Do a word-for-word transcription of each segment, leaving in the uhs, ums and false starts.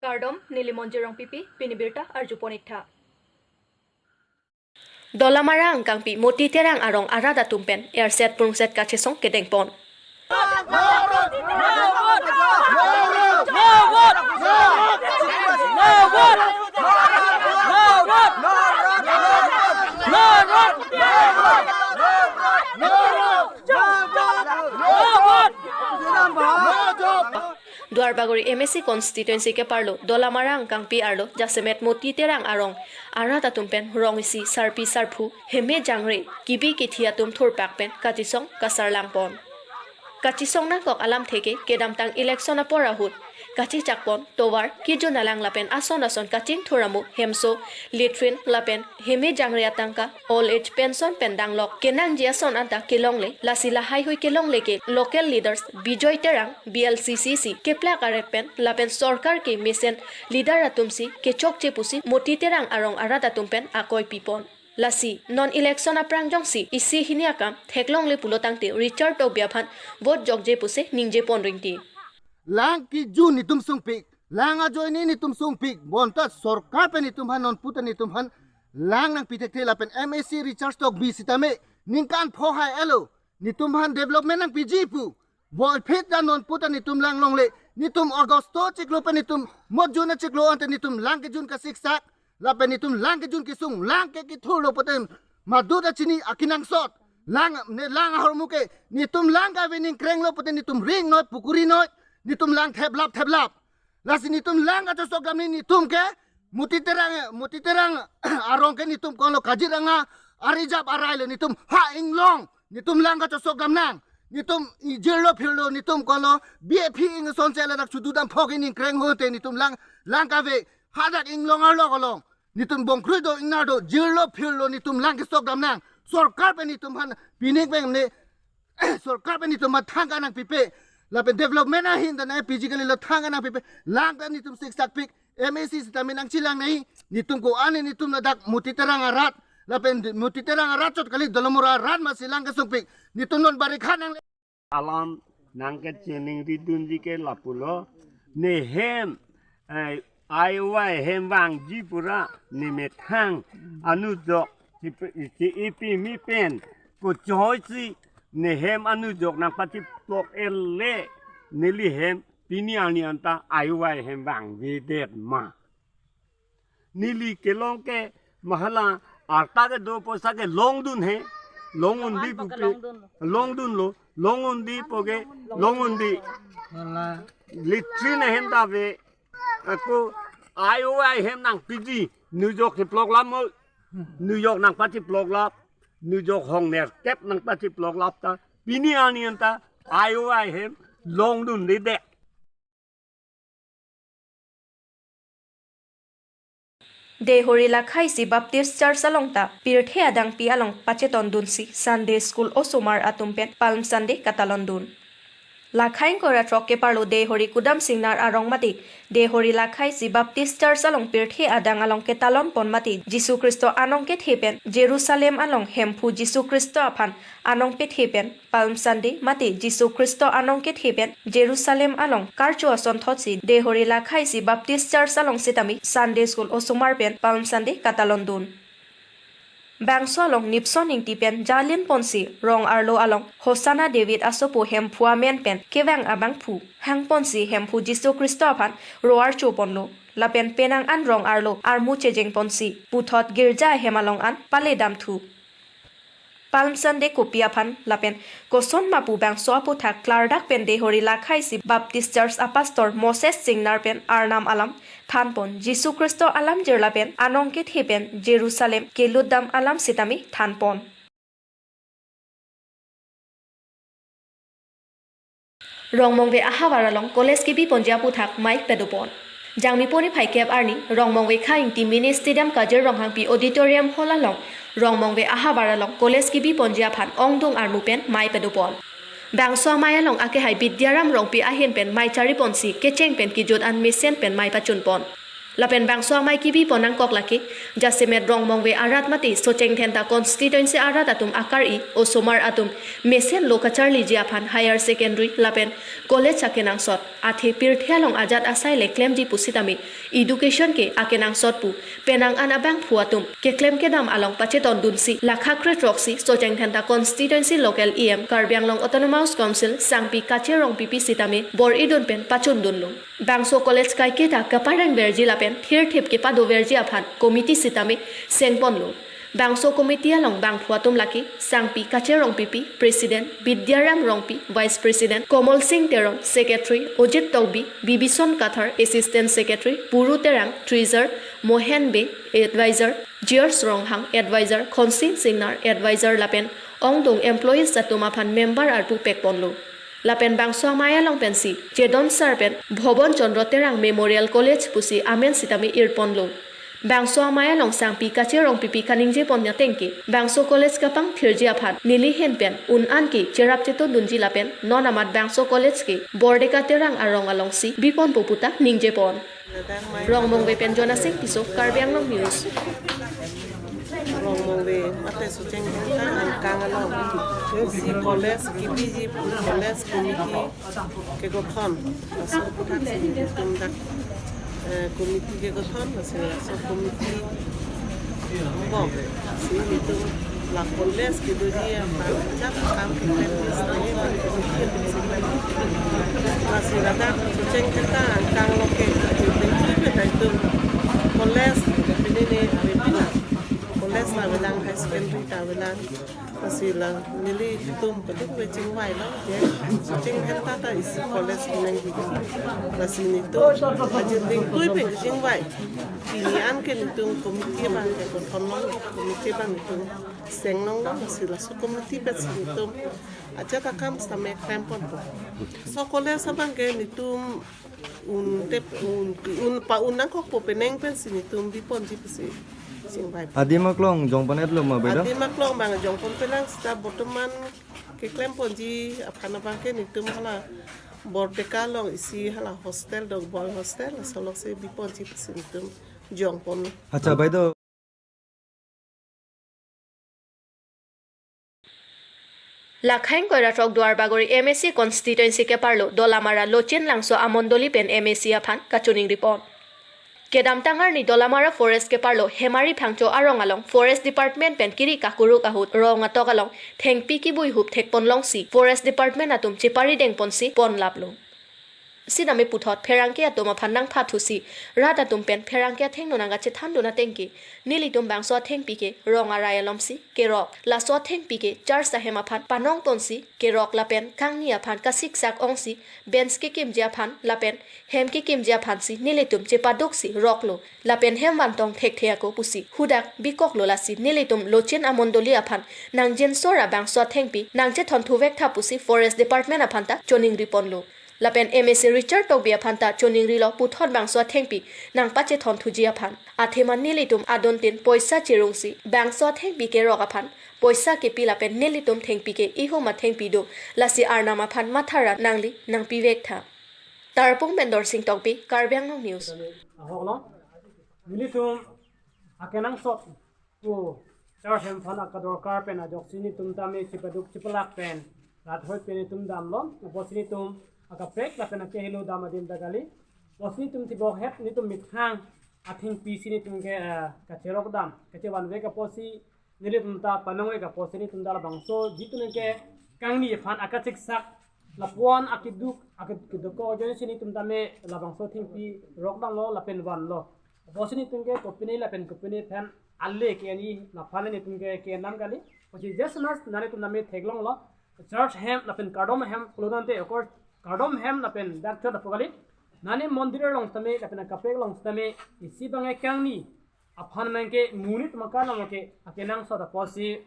Kardom, neli Monjir Rongpipi, pini birta arjupon iktha. Dolamara angkangpi Moti Terang arong arat atum pen erset prungset kachesong kedengpon. Duarbagori M A C constituency keparlo Dolamara angkangpi arlo jasemet Moti Terang arong arat atum pen rong isi sarpi sarphu heme jangre kibi kithi atum thurpak pen kachesong kasarlangpon. Kachesong nangkok alamthe ke kedamtang election apor ahut kachechakpon tovar kijun alang lapen ason ason kachingthur amo hemso, latrine lapen heme jangre atangka, old age pension pen danglok kenangji ason anta kelongle, lasi lahaihui kelongle ke local leaders Bijoy Terang, B L C C C keplak arek pen lapen sorkar kemesen leader atumsi kechokche pusi Moti Terang arong arat atum pen akoi pipon. Lasi non election aphrang jongsi isi hini akam theklongle pulo tangte Richard Tokbi aphan vote jokje pusi ningjepon ringti. Lang kijun netum sungpik, lang ajoine netum sungpik, bonta sorkar pen netum aphan nonputa netum aphan lang nangpi thekthe lapen M A C Richard Tokbi sitame ningkan pho hai elo netum aphan development nangpiji pu. Boi phit ta nonputa netum lang longle, netum August chiklo pen netum mot June chiklo ante netum lang kijun kasiksak, lapen netum lang kijun kesung, lang ke kethurlo pute maduta chini akenangsot. Lang ne lang ahormu ke netum lang kave ningkrenglo pute netum ring noi, pukuri noi, netum lang theplap theplap. Lasi netum lang kachesok damji netum ke Moti Terang, Moti Terang arong ke netum konlo kajir anga arijap arailo netum ha inglong, netum lang kachesok damnang, netum ijirlo phirlo netum konlo B A P ing sonse ladak chudu dam phok ningkreng hote netum lang, lang kave hadak inglong arlo kolong. Netum bongkrui do ingnar do jirlo phirlo netum lang kesok damnang. Sorkar pen netum aphan pining pen ne sorkar pen netum aphan thangka nangpipe. Lapen development ahin ta nangpiji kalilo thangka nangpipe. Lang ta netum siksakpik. M A C sitame nangchelang nai. Netum ko-an netum ladak Moti Terang arat. Lapen Moti Terang arat chot kali Dolamara arat masi lang kesungpik. Netum non barikha nang alam nangkachiningri dunji ke lapulo. Nehem, eh, I O I hem vangji pura nemethang anujok si pe-, si ipi mi pen kochoi si nehem anujok nangpachiplok ele neli hem pini arni anta I O I hem vangvedet ma. Neli kelong ke mahala arta kedo poisa ke longdun he, long undi puke, longdunlo, long undi poke, long undi. Latrine ahin ta ave, ako I O I hem nangpiji, nujok chiplok lap mo, nujok nangpachiplok lap, nujok hong nerkep nangpachiplok lap ta, pini arni anta I O I hem longdundedet. Dehori Lakhaisi Baptist Church along ta pirthe adangpi along pachetondunsi Sunday School osomar atum pen Palm Sunday katalondun. Lakhai ingkoi ra throk keparlo Dehori Kudam Singnar arong mate Dehori Lakhaisi Baptist Church along pirthe adang along ketalonpon mate Jisu Khristo anong kethe pen Jerusalem along Hemphu Jisu Khristo aphan anong pethe pen Palm Sunday mate Jisu Khristo anong kethe pen Jerusalem along karcho asonthotsi Dehori Lakhaisi Baptist Church along sitame Sunday School osomar pen Palm Sunday katalondun. Bangso along Nipson Ingti pen jalinponsi rong arlo along Hosanna David asopo Hemphu amen pen kevang abangphu hangponsi Hemphu Jisu Khristo aphan ro archoponlo. Lapen penang an rong arlo armu chejengponsi puthot girja ahem along an paledamthu. Palm Sunday kopi aphan lapen kosonma pu bangso aputhak klardak pen Dehori Lakhaisi Baptist Church apastor Moses Singnar pen Arnam alam thanpon Jisu Khristo alamjir lapen anong kethe pen Jerusalem kelutdam alam sitame thanpon. Rongmongve ahavar along college kebiponji aputhak mei padopon. Jangmi poni phaikep arni Rongmongve Kha Ingti Mini Stadium Kajir Ronghangpi Auditorium Hall along Rongmongve ahavar along college kebiponji aphan ongdung armu pen mei padopon. Bangso amei along akehai Bidyaram Rongpi ahin pen mei chariponsi kecheng pen kejut an mesen pen mei pachunpon. Lapen bangso amei kebipon nangkok lake, jasemet Rongmongve arat mate Socheng Dhenta constituency arat atum akar-i osomar atum mesenlo kacharliji aphan higher secondary lapen college akenangsot, athe pirthe along ajat asai le klemji pusitame education ke akenangsot pu penang an abangphu atum keklem kedam along pachetongdunsi lakha kre throksi Socheng Dhenta constituency local E M Karbi Anglong Autonomous Council Sangpi Kache Rongpipi sitame bor-idun pen pachundunlo. Bangso college kaiketa kaparengverji lapen thirthip kepadoverji aphan committee sitame sengponlo. Bangso committee along bangphu atum lake Sangpi Kache Rongpipi, President, Bidyaram Rongpi, Vice President, Komol Sing Teron, Secretary, Ojit Tokbi, Bibison Kathar, Assistant Secretary, Puru Terang, Treasurer, Mohen Bey, Advisor, George Ronghang, Advisor, Khonsing Singnar, Advisor lapen ongdung employees atum aphan member arpu pekponlo. Lapen bangso amei along pensi Chedon Sir pen Bhobon Chandra Terang Memorial College pusi amen sitame irponlo. Bangso amei along Sangpi Kache Rongpipi kaningjepon ateng ke, bangso college kapangthirji aphan neli ahin pen un-an ke cherap chetondunji lapen non amat bangso college ke Bordeka Terang arong alongsi biponpo puta ningjepon. Rongmongve pen Jonasing Tisso, Karbi Anglong News. Rongmongve mate Socheng Dhenta angkang along isi college kebiji pu college committee kegothon. Laso aphuthak si nelitum dak, eh, committee kegothon, lasi laso committee bom si nelitum la college kedoji aphan ajat akam keklem list nangji la committee aphan si klem. Lasi ladak Socheng Dhenta angkang along ke, ajirteng tui pen nelitum college, pini ne ave pila, college ta avelang, higher secondary ta avelang. Lasi la nelitum kadokave chingvailo, je Socheng Dhenta ta isi college nangji. Lasi nelitum ajirteng tui pen chingvai. Pini an ke nelitum committee abang ke gothon long, committee abang nelitum seng longlo, lasi laso committee pensi nelitum ajat akam sitame klemponpo. Laso college abang ke nelitum un tep un un pa un nangkokpo penang pensi nelitum biponji pusi chingvai. Adim aklong jongpon-etlo ma, Baido? Adim aklong abang jongponpelang seta, bortoman keklemponji aphan abang ke nelitum hala Bordeka along isi hala hostel do, boy hostel, laso alongsi biponji pusi nelitum jongpon. Accha, Baido. Lakhain Koiratrok Duarbagori M A C constituency keparlo Dolamara Lochin Langso amondoli pen M A C aphan kachoningripon. Kedamtang arni Dolamara forest keparlo Hemari Phangcho arong along forest department pen kiri kakuruk ahut rong atok along thengpi kibui hup thekpon longsi forest department atum cheparidengponsi ponlaplo. Sitame puthot pherangke atum aphan nangphathusi rat atum pen pherangke athengno nangkachethandun ateng ke, nelitum bangso athengpi ke rong arai alomsi kerok, laso athengpi ke church ahem aphan panongponsi kerok lapen kangni aphan kasiksak ongsi bench kekimji aphan lapen hem kekimji aphansi nelitum chepaduksi roklo lapen hem vantong thekthe ako pusi hudak bikoklo. Lasi nelitum Lochin amondoli aphan nangjinsora bangso athengpi nangchethonthuvek tha pusi forest department aphanta choningriponlo. Lapen M A C Richard Tokbi aphanta choningrilo puthot bangso athengpi nangpachethon thuji aphan. Athema nelitum adontin poisa chirungsi bangso athengpi kerok aphan poisa kepi lapen nelitum thengpi ke ihum athengpi do, lasi Arnam aphan matharat nangli nangpivek tha. Tarpung pen Dorsing Tokbi, Karbi Anglong News. Ahok lo, nelitum akenangsot pu church hem aphan akadorkar pen ajoksi nelitum tame chepaduk chepalak pen rat hoi pen nelitum damlo. Apotsi nelitum akaprek lapen akehelo dam adim ta kali. Apotsi nelitum tibok het nelitum methang athengpi si nelitum ke, eh, kacherok dam, kachevanvek apotsi nelitum ta panongvek apotsi nelitum ta labangso jitu neke kangni aphan akasiksak lapuan akeduk akeduk ko ajoine si nelitum tame labangso thengpi rok damlo lapen vanlo. Apotsi nelitum ke kopine lapen kopine aphan ale ke ani laphan nelitum ke kenam kali. Apotsi just mas nelitum tame theklonglo. Church hem lapen kardom hem pulo tangte, of course, kardom hem lapen dak church apo kali. Neli mondir along sitame lapen akaprek along sitame isi bang kangni aphan nangke monit maka nangke akenangsot apotsi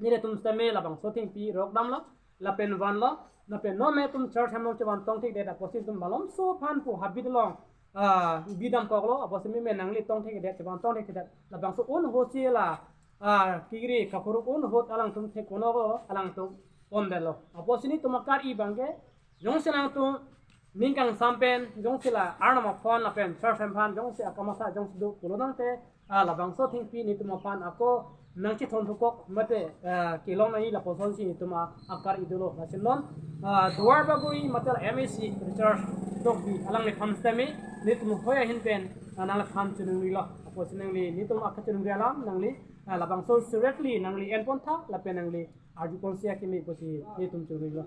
nelitum sitame labangso thengpi rok damlo lapen vanlo. Lapen non nelitum church hem along chevan tongthekdet apotsi nelitum malomso aphan pu habit along, ah, bidam koklo, apotsi meme nangli tongthekdet, chevan tongthekdet, labangso un ahut si la, ah, kiri kakuruk un ahut alangtum thek kono ko alangtum pondetlo. Apotsi nelitum akar-i bang ke jongsi nangtum ning kangsam pen jongsi la Arnam aphon lapen church aphan jongsi akamasa jongsi do pulo tangte, ah, labangso thengpi netum aphan ako nangchethon thukok mate, ah, kelong nangji lapuson si netum a-, akar idolo. Lasi non, ah, Duar Bagori mate la M A C Richard Tokbi alangliphan sitame netum hoi ahin pen, ah, nangliphan choningri-lo. Apotsi nangli netum akachoningri alam nangli, ah, labangso directly nangli enpon tha lapen nangli arjupon si akimi pusi netum choningri-lo.